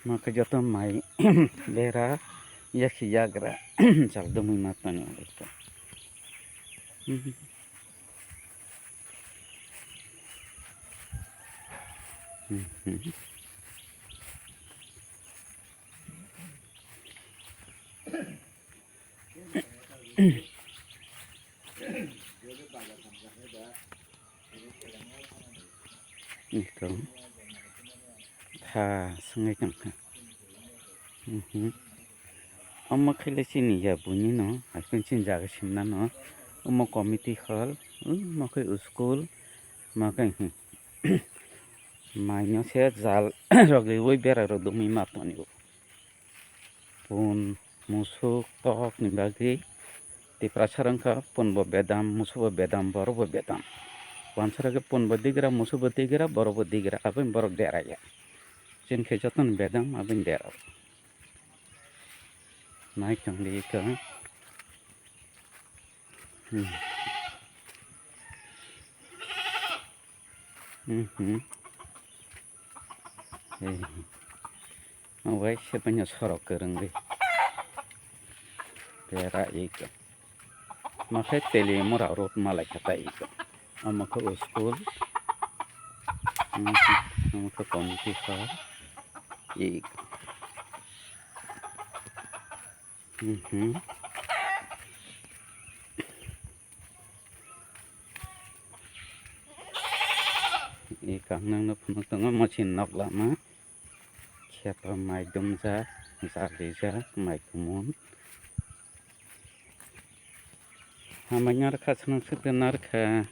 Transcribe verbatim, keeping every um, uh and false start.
Omo khe joto mai bera yakhi yagra chaldumwi ma tongo. Eko tha swngwi tongkha. Mhm. Omo khe le chini ya buini no, hai phano chini jaga simna no. Omo committee hall, omo khe school, omo khe, hmm. Mai no se jal rok riwi bera rok dumwi ma tongo. Pun, musuk, tok ni bagwi Tiprasa wngkha pun bo bedam, musuk bo bedam, borok bo bedam. Wansara khe pun bo digra, musuk bo digra, borok bo digra, aboni borok deraya. Chini khe jotono bedam, aboni dera. Nai tongdi eka. Hmm. Mhm. Eh. Obai se paina sorok kwrwngwi. Bera iko. Makhai teli mora road malai kha tai iko. Omo khe o school. Mhm. Omo khe committee hall. Iko. Mhm. Eka nangno phunuk tongo machine nok lama. Kheto mai dumjak, jalijak, mai kumun. Hamai narwkha, swnam swkhe narwkha.